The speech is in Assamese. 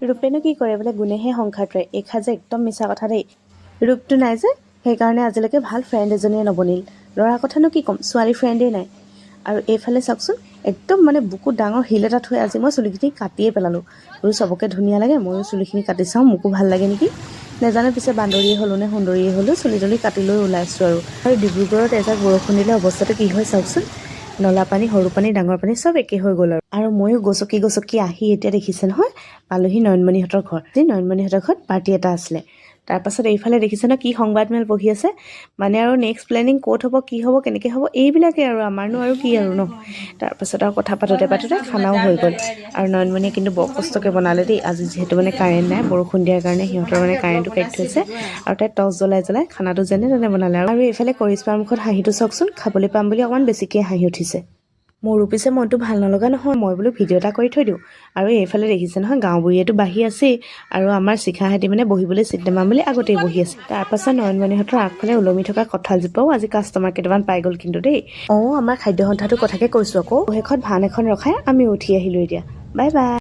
ৰূপেনো কি কৰে বোলে, গুণেহে সংসাৰ তৰে। এইষাৰ যে একদম মিছা কথা দেই। ৰূপটো নাই যে, সেইকাৰণে আজিলৈকে ভাল ফ্ৰেণ্ড এজনীয়ে নবনিল। ল'ৰাৰ কথানো কি ক'ম, ছোৱালী ফ্ৰেণ্ডেই নাই। আৰু এইফালে চাওকচোন, একদম মানে বুকুত ডাঙৰ শিল এটা থৈ আজি মই চুলিখিনি কাটিয়ে পেলালোঁ। বোলো চবকে ধুনীয়া লাগে, ময়ো চুলিখিনি কাটি চাওঁ, মোকো ভাল লাগে নেকি নেজানো। পিছে বান্দৰীয়ে হ'লোঁ নে সুন্দৰীয়ে হ'লোঁ, চুলি তুলি কাটি লৈ ওলাইছোঁ আৰু। আৰু ডিব্ৰুগড়ত এজাক বৰষুণ দিলে অৱস্থাটো কি হয় চাওকচোন। নলা পানী, সৰু পানী, ডাঙৰ পানী চব একে হৈ গ'ল আৰু। আৰু ময়ো গছকি গছকি আহি এতিয়া দেখিছে নহয়, পালোহি নয়নমণিহঁতৰ ঘৰ। আজি নয়নমণিহঁতৰ ঘৰত পাৰ্টি এটা আছিলে। তাৰপাছত এইফালে দেখিছে ন, কি সংবাদমেল বহি আছে। মানে আৰু নেক্সট প্লেনিং ক'ত হ'ব, কি হ'ব, কেনেকৈ হ'ব, এইবিলাকে আৰু। আমাৰনো আৰু কি আৰু ন? তাৰপাছত আৰু কথা পাতোঁতে পাতোঁতে খানাও হৈ গ'ল। আৰু নয়নমণিয়ে কিন্তু বৰ কষ্টকৈ বনালে দেই আজি। যিহেতু মানে কাৰেণ্ট নাই, বৰষুণ দিয়াৰ কাৰণে সিহঁতৰ মানে কাৰেণ্টটো কাটি থৈছে আৰু তাই টৰ্চ জ্বলাই জ্বলাই খানাটো যেনে তেনে বনালে। আৰু এইফালে কৰিশ্মাৰ মুখত হাঁহিটো চাওকচোন। খাবলৈ পাম বুলি অকণমান বেছিকৈ হাঁহি উঠিছে। মোৰো পিছে মনটো ভাল নলগা নহয়। মই বোলো ভিডিঅ' এটা কৰি থৈ দিওঁ। আৰু এইফালে দেখিছে নহয়, গাঁওবুঢ়ীয়েতো বাঢ়ি আছেই আৰু আমাৰ শিখাহঁতি মানে বহিবলৈ চিট নাপাম বুলি আগতেই বহি আছে। তাৰপাছত নয়নমণিহঁতৰ আগফালে ওলমি থকা কঁঠালজোপাও আজি কাষ্টমাৰ কেইটামান পাই গ'ল কিন্তু দেই। অঁ, আমাৰ খাদ্য সন্থাটোৰ কথাকে কৈছোঁ আকৌ। শেষত ভান এখন ৰখাই আমি উঠি আহিলোঁ। এতিয়া বাই বাই।